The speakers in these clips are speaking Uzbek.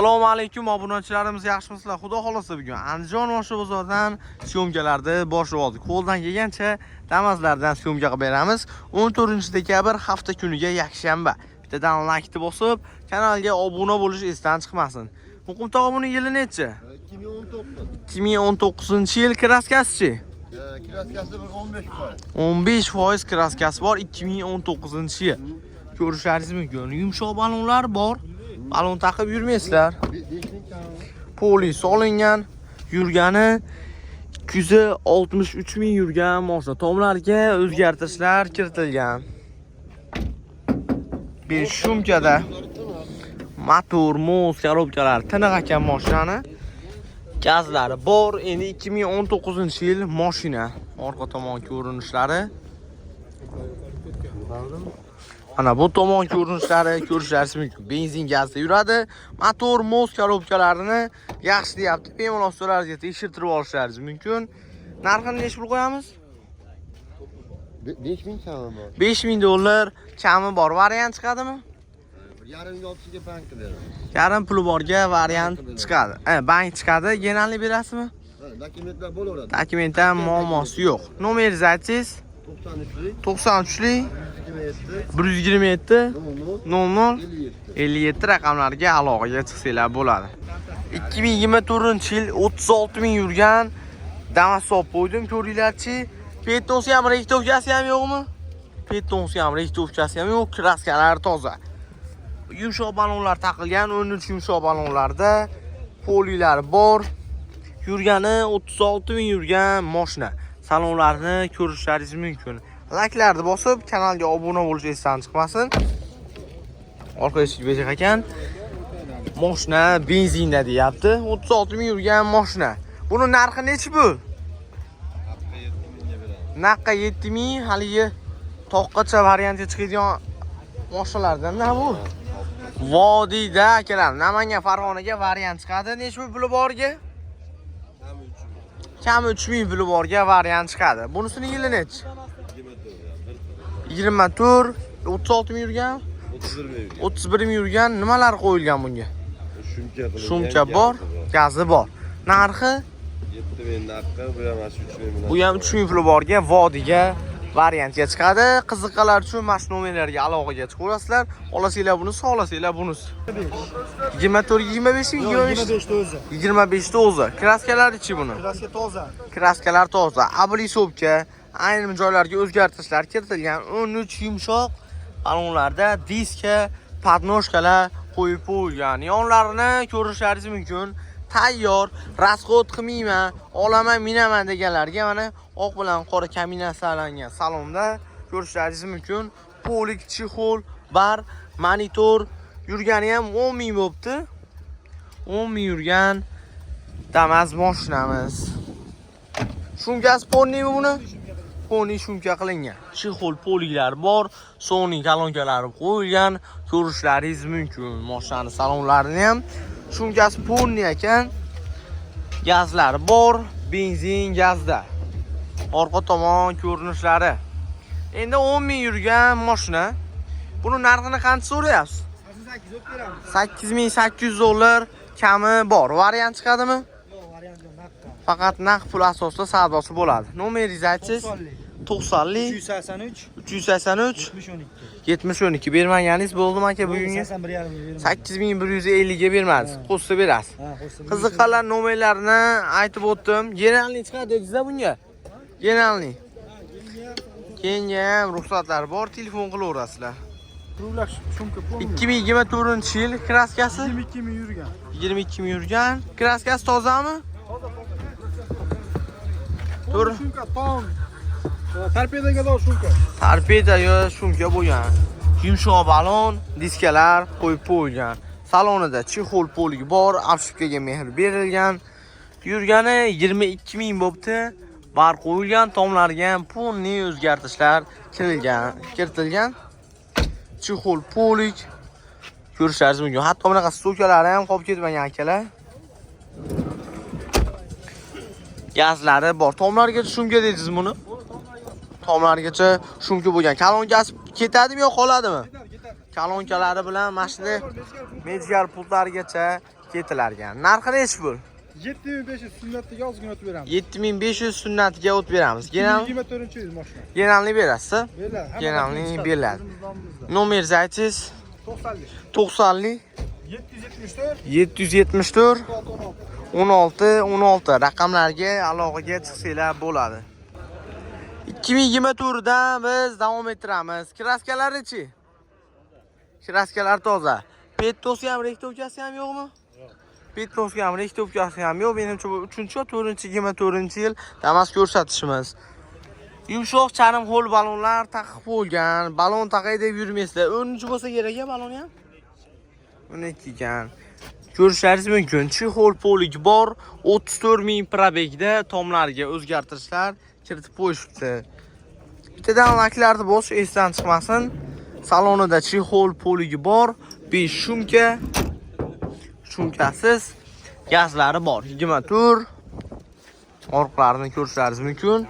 Assalomu alaykum obunachilarimiz, yaxshimisizlar? Xudo xolasa bugun Andijon Moshin bozoridan syomkalarni boshlab oldik. Qo'ldan kelgancha Damazlardan syomka qilib beramiz. 14-dekabr hafta kuniga yakshanba. Bittadan like bosib, kanalga obuna bo'lish esdan chiqmasin. Muqim tog'a, buning yili nechi? 2019. 2019-yil. Kraskasi-chi? Kraskasi bir 15%. 15% kraskasi bor, 2019-yil. Ko'rishlaringiz mumkin. Yumshoq balonlar bor. Balon taqib yurmaysizlar. 5000 kam. Poli solingan, yurgani 263 ming yurgan mashina. Tomlarga o'zgartirishlar kiritilgan. Бесшумка da motor, мост, korobkalar tiniq ekan mashinani. Gazlari bor. Endi 2019-yil mashina. Orqa tomon ko'rinishlari. Ana bu tomon ko'rinishlari, ko'rishlaringiz mumkin. Benzin, gazda yuradi. Motor, мост, korobkalarini yaxshi deyapti. Bemalol so'raringizga tekshirtirib olishlaringiz mumkin. Narxini nechi pul qo'yamiz? 5000 kami bor. 5000 dollar kami bor. Variant chiqadimi? Bir yarim yopchiga bank beramiz. Yarim puli borga variant chiqadi. Bank chiqadi. Генеральный berasizmi? Ha, dokumentlar bo'laveradi. Dokumentda muammosi yo'q. Nomeringizni aytsangiz. 93lik 93lik 127 127 00 00 57. 57 raqamlarga aloqaga chiqsanglar bo'ladi. 2024-yil, 36 ming yurgan Damas olib qo'ydim, ko'ringlarchi. Пятно si ham, рихтовка si ham yo'qmi? Пятно si ham, рихтовка si ham yo'q, kraskalari toza. Yumshoq balonlar taqilgan, 13 yumshoq balonlarda polilar bor. Yurgani 36 ming yurgan mashina. Salonlarni ko'rishlaringiz mumkin. Layklarni bosib, kanalga obuna bo'lish esdan chiqmasin. Orqa eshik bejiq ekan. Moshina benzinda deyapti. 36 ming yurgan moshina. Buni narxi nechi bu? Naqqa 7 ming, haligi toqqacha variantga chiqadigan moshinalardan da bu. Vodiyda akalar, Namangan, Farg'onaga variant chiqadi. Nechi pul puli borga? Kami 3 ming puli borga variant chiqadi. Bunisini yili nechi? 24, 36 ming yurgan, 31 ming. 31 ming yurgan. Nimalar qo'yilgan bunga? Shumka qilingan. Shumka bor, gazi bor. Narxi? 7 ming narxi, bu ham mana shu 3 ming bilan. Bu ham 3 ming puli borga vodiyga variantga chiqadi. Qiziqqanlar uchun mana shu nomerlarga aloqaga chiqaverasizlar. Olasizlar bunisi, olasizlar bunisi. 24, 25 ming, 25. 25 ta o'zi. 25 ta o'zi. Kraskalari ichi buni. Kraska toza. Kraskalar toza. Облицовка, ayrim joylarga o'zgartirishlar kiritilgan. 13 yumshoq balonlarda diska, подножка lar qo'yib qo'yilgan. Yonlarini ko'rishlaringiz mumkin. Tayyor, расход qilmayman, olaman, minaman deganlarga mana oq bilan qora kombinatsiyalangan salonda ko'rishlaringiz mumkin. Полик, чехол, bar, monitor, yurgani ham 10 ming bo'libdi. 10 ming yurgan Damas mashinamiz. Shumkasi полный mi buni? Полный shumka qilingan. Чехол, poliklar bor, Sony kolonkalari qo'yilgan, ko'rishlaringiz mumkin. Mashinani salonlarini ham shumkasi полный ekan. Gazlari bor, benzin, gazda. Orqa tomon ko'rinishlari. Endi 10 ming yurgan mashina. Buni narxini qancha so'rayapsiz? 8 o'tib beramiz. 8800 dollar kami bor. Variant chiqadimi? Yo'q, variant yo'q, naqqa. Faqat naqd pul asosida savdosi bo'ladi. Nomeringizni aytsangiz. 90lik. 90lik 383 383 70 12. 70 12. Bermaganingiz bo'ldimi, aka, bugungi? 81 yarimga bermayman. 8150 ga bermadingiz. Ha. Qo'shsa berasiz. Ha, qo'shsa. Qiziqqanlar nomerlarini aytib o'tdim. Генеральный chiqadi dedingiz bunga? Генеральный. Keyinga ham ruxsatlar bor, telefon qilaverasizlar. Кругляк, shumka полный. 2024-yil, kraskasi 22 ming yurgan. 22 ming yurgan. Kraskasi tozami? To'g'ri. Shumka tom. Torpedoga dor shumka. Torpeda yo shumka bo'lgan. Yumshoq balon, diskalar qo'yib qo'yilgan. Salonida чехол, полик bor, обшивка ga mehr berilgan. Yurgani 22 ming bo'pti. Bar qo'yilgan, tomlarga ham полный o'zgartirishlar kiritilgan. Чехол, полик ko'rishlaringiz mumkin. Hatto bunaqa стойка lari ham qolib ketmagan, akalar. Gazlari bor. Tomlarga shumka dedingiz buni? Tomlargacha shumka bo'lgan. Kalonkasi ketadimi yo qoladimi? Ketadi, ketadi. Kalonkalari bilan mana shunday mejgar pultlarigacha Ketilar ekan. Narxi nechi pul? 7500 sunnatiga ozgina o'tib beramiz. 7500 sunnatiga o't beramiz. Genam 2024-yil mashina. Genamli berasiz. Beriladi. Hamma Genamli chiqadi. beriladi. O'zimiz nomimizda. Nomeringizni aytsangiz. 90lik. 90lik 774 774 16. 16 16 raqamlarga aloqaga chiqsanglar bo'ladi. 2024 dan biz davom ettiramiz. Kraskalari-chi? Kraskalar toza. Pettosi ham, rektovkasi ham yo'qmi? Yo'q. Pettosi ham, rektovkasi ham yo'q. Menimcha bu 3-chi, 4-chi, 24-yil Damas ko'rsatishimiz. Yumshoq charm ho'l balonlar taqib qo'yilgan. Balon taqay deb yurmaysizlar. 10 bo'lsa kerak a balon ham? 12 ekan. Ko'rishlaringiz mumkin. Chexol polik bor, 34 ming пробег da tomlarga o'zgartirishlar kiritib qo'yishibdi. Bittadan laklarni bosish esdan chiqmasin. Salonida чехол полigi bor, 5 shumka, shumkasiz gazlari bor. 24 orqalarini ko'rishlaringiz mumkin.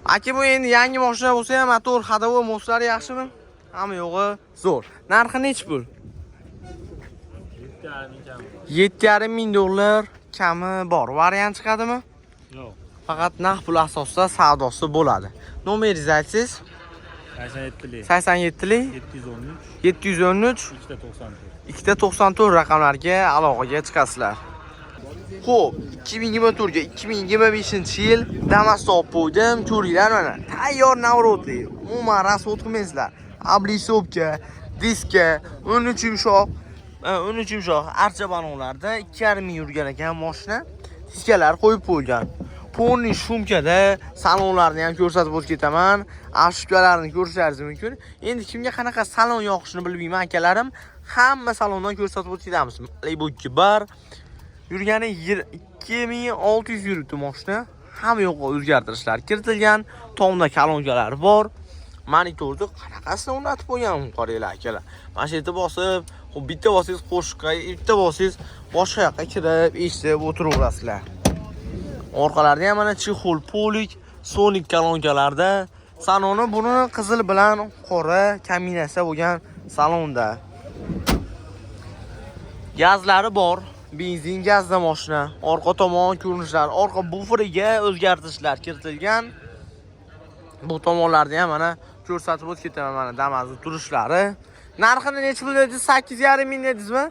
Aka, bu endi yangi mashina bo'lsa ham motor, ходовой мост lari yaxshimi? Hamma yo'g'i zo'r. Narxi nechi pul? 7,5 ming dollar kami bor. Variant chiqadimi? Yo'q. Faqat naqd pul asosida savdosi bo'ladi. Nomeringizni aytsangiz. 87lik 87lik 713 713 294. 294 raqamlarga aloqaga chiqasizlar. Xo'p, 2024 ga 2025-yil Damas olib qo'ydim, ko'ringlar mana. Tayyor наворот li. Umuman расход qilmaysizlar. Облицовка, diska, 13 yumshoq, 13 yumshoq archa balonlarda 2,5 ming yurgan ekan mashina. Diskalar qo'yib qo'yilgan. Полный шумка da salonlarni ham ko'rsatib o'tib ketaman. Обшивка larni ko'rishlaringiz mumkin. Endi kimga qanaqa salon yoqishini bilmayman akalarim. Hamma salondan ko'rsatib o'tib ketamiz. Malibu bar. Yurgani 2600 yuribdi mashina. Hamma yo'q o'zgartirishlar kiritilgan. Tomda kolonkalar bor. Monitorni qanaqasini o'rnatib qo'ygan qaranglar akalar. Mana shu yerda bosib, xo'p, bitta bossangiz qo'shiqqa, bitta bossangiz boshqa yoqqa kirib, eshitib o'tiraverasizlar. Orqalarida ham mana чехол, полик, Sonic kolonkalarda. Saloni buni qizil bilan qora kombinatsiya bo'lgan salonda. Gazlari bor. Benzin gazda mashina. Orqa tomon ko'rinishlari, orqa buferiga o'zgartirishlar kiritilgan. Bu tomonlarda ham mana ko'rsatib o'tib ketaman mana Damasning turishlari. Narxini nechi pul dedingiz? 8,5 ming dedingizmi?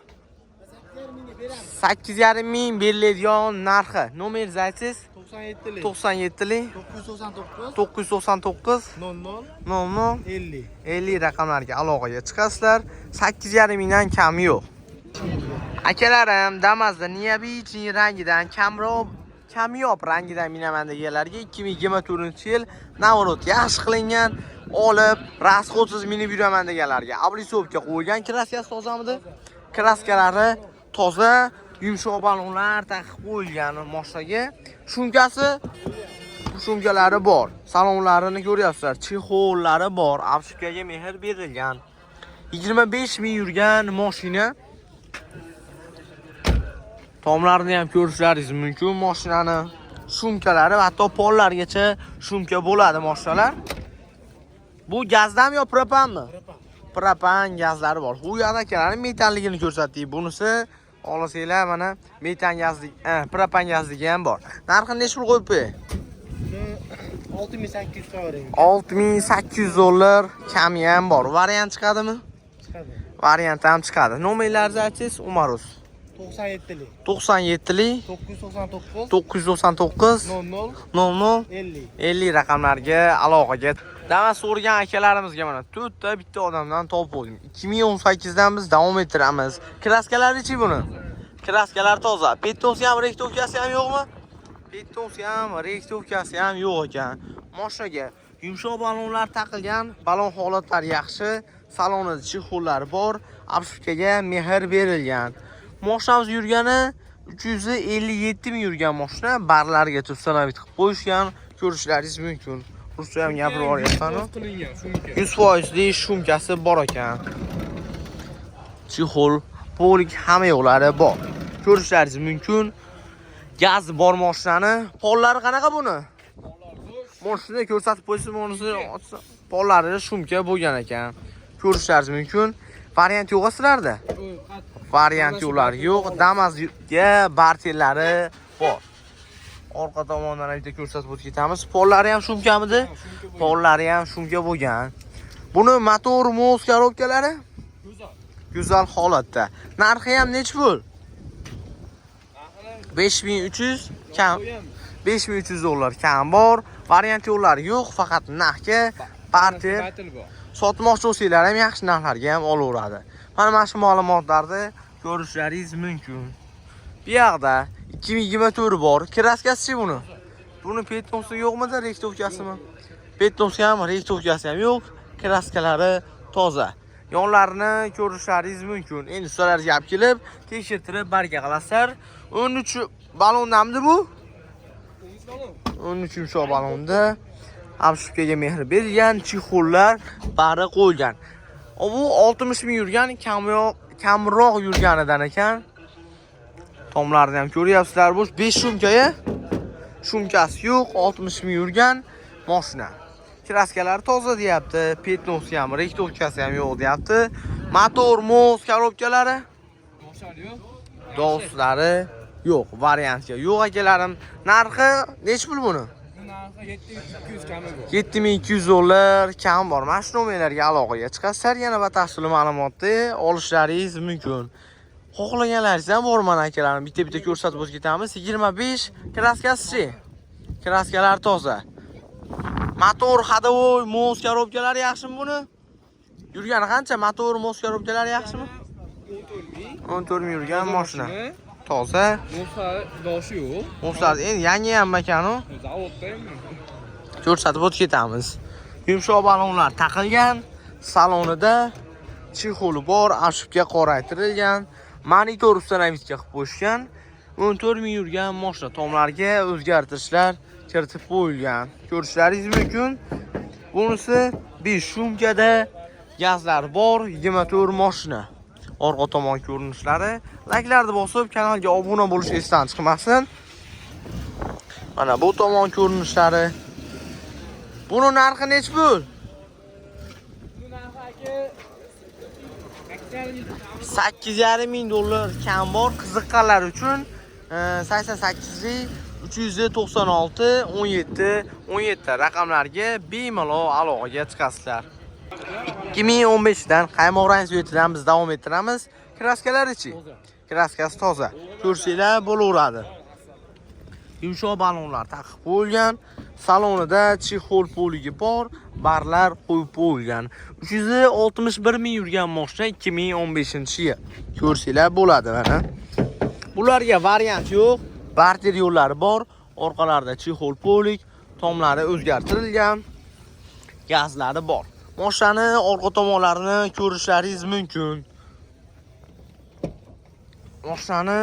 8,5 ming beriladigan narxi. Nomeringizni aytsangiz. 97lik 97lik 999 999 00 00 50. 50 raqamlarga aloqaga chiqasizlar. 8,5 mingdan kami yo'q. Akalarim, Damasda необычный rangidan kamroq kamyob rangidan minaman deganlarga 2024-yil наворот yaxshi qilingan, olib, расход siz minib yuraman deganlarga облицовка qo'yilgan, kraskasi tozamidi? Kraskalari toza, yumshoq balonlar taqib qo'yilgan mashinaga. Shumkasi shumkalari bor. Salonlarini ko'ryapsizlar, чехол lari bor, обшивка ga mehr berilgan. 25 ming yurgan mashina. Tomlarini ham ko'rishlaringiz mumkin mashinani. Shumkalari va hatto pollargacha shumka bo'ladi mashinalar. Bu gazdami yo propanmi? Propan gazlari bor. Bu yoqda akalarning metanligini ko'rsatdik. Bunisi xohlasanglar mana metan gazlik, propan gazligi ham bor. Narxini nechi pul qo'yib qo'yay? 6800 so'rang. 6800 dollar kami ham bor. Variant chiqadimi? Chiqadi. Variant ham chiqadi. Nomerlaringizni aytsangiz, Umarus. 97lik 97lik 999 999 00 00 50. 50 raqamlarga aloqaga. Damas so'ragan akalarimizga mana to'rtta bitta odamdan topib oldim. 2018 dan biz davom ettiramiz. Kraskalari-chi buni? Kraskalar toza. Pettosi ham, rektovkasi ham yo'qmi? Pettosi ham, rektovkasi ham yo'q ekan. Mashinaga yumshoq balonlar taqilgan, balon holatlari yaxshi, salonida чехол lari bor, обшивка ga mehr berilgan. Mashinamiz yurgani 357 ming yurgan mashina, barlarga установить qilib qo'yishgan, ko'rishlaringiz mumkin. Ruscha ham gapirib yuboryapman. Qilingan shumka. 100 foizli shumkasi bor ekan. Чехол, полик hamma yo'qlari bor. Ko'rishlaringiz mumkin. Gaz bor mashinani. Pollari qanaqa buni? Mashina ko'rsatib qo'ysa, bunisi pollari shumka bo'lgan ekan. Ko'rishlaringiz mumkin. Variant yo'q sizlarda? Variant yo'llar yo'q. Damazga bartellari bor. Orqa tomondan ham bitta ko'rsatib o'tib ketamiz. Pollari ham shumkamidi? Pollari ham shumka bo'lgan. Buni motor, мост, korobkalari Go'zal. Go'zal holatda. Narxi ham nechi pul? 5300 kam. 5300 dollar kam bor. Variant yo'llari yo'q, faqat narxga barter Barter bor. Sotmoqchi bo'lsanglar ham yaxshi narxlarga ham olaveradi. Mana shu ma'lumotlarni ko'rishlaringiz mumkin. Bu yoqda 2024 bor. Kraskasi buni. Buni пятно si yo'qmidi, рихтовка simi? Пятно si ham, рихтовка si ham yo'q. Kraskalari toza. Yonlarini ko'rishlaringiz mumkin. Endi ustalarga olib kelib, tekshirtirib baraka qilasizlar. 13 ballondamidi bu? 13 yumshoq ballonda обшивка ga mehr bergan, чехол lar bari qo'yilgan. Bu 60 ming yurgan, kamroq yurganidan ekan. Tomlarini ham ko'ryapsizlar. Bu 5 shumkaya. Shumkasi yo'q, 60 ming yurgan mashina. Kraskalari toza deyapti, пятно si ham, рихтовка si ham yo'q deyapti. Motor, мост, korobkalari Doshlar yo'q. Dostlari yo'q, variantga yo'q akalarim. Narxi nechi pul buni? Bu narxi 7200 kami bor. 7200 dollar kam bor. Mana shu nomerlarga aloqaga chiqasizlar, yana batafsil ma'lumotni olishlaringiz mumkin. Xohlaganlaringiz ham bor mana akalarim. Bitta-bitta ko'rsatib o'tib ketamiz. 25 kraskasi-chi? Kraskalar toza. Motor, ходовой, мост, korobkalari yaxshimi buni? Yurgani qancha? Motor, мост, korobkalari yaxshimi? 14 ming. 14 ming yurgan mashina. Toza. Мост lar doshi yo'q. Мост lar endi yangi ham ekan u. Zavodda ham. Ko'rsatib o'tib ketamiz. Yumshoq ballonlar taqilgan, salonida чехол i bor, обшивка qoraytirilgan, monitor установка qilib qo'yishgan. 14 ming yurgan mashina, tomlarga o'zgartirishlar kiritib qo'yilgan. Ko'rishlaringiz mumkin. Bunisi 5 shumkada gazlar bor, 24 mashina. Orqa tomon ko'rinishlari. Layklarni bosib, kanalga obuna bo'lish esdan chiqmasin. Mana bu tomon ko'rinishlari. Buni narxi nechi pul? Bu narxi aka 8,5 ming dollar kam bor. Qiziqqanlar uchun 88lik 396 17 17 raqamlarga bemalol aloqaga chiqasizlar. 2015 dan qaymoq rang цвет idan biz davom ettiramiz. Kraskalari-chi? Kraskasi toza. Ko'rsanglar bo'laveradi. Yumshoq ballonlar taqib qo'yilgan. Salonida чехол poligi bor, barlar qo'yib qo'yilgan. 361 ming yurgan mashina, 2015-yil. Ko'rsanglar bo'ladi mana. Bularga variant yo'q, barter yo'llari bor. Orqalarida чехол polik, tomlari o'zgartirilgan, gazlari bor. Mashinani orqa tomonlarini ko'rishlaringiz mumkin. Mashinani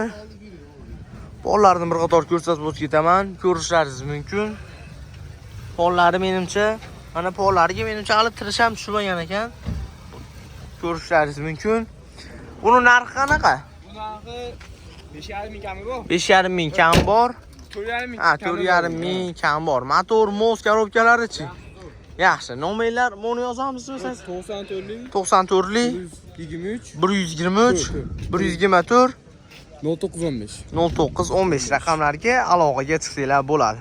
pollarini bir qator ko'rsatib o'tib ketaman, ko'rishlaringiz mumkin. Pollari menimcha, mana pollariga menimcha hali tirish ham tushmagan ekan. Ko'rishlaringiz mumkin. Buni narxi qanaqa? Bu narxi 5,5 ming kami bor. 5,5 ming kam bor. 4,5 ming. Ha, 4,5 ming kam bor. Motor, мост, korobkalari-chi? Yaxshi. Nomerlar buni yozamizmi siz? 94lik 94lik 123 123 124 0915. 09 15 raqamlarga aloqaga chiqsanglar bo'ladi.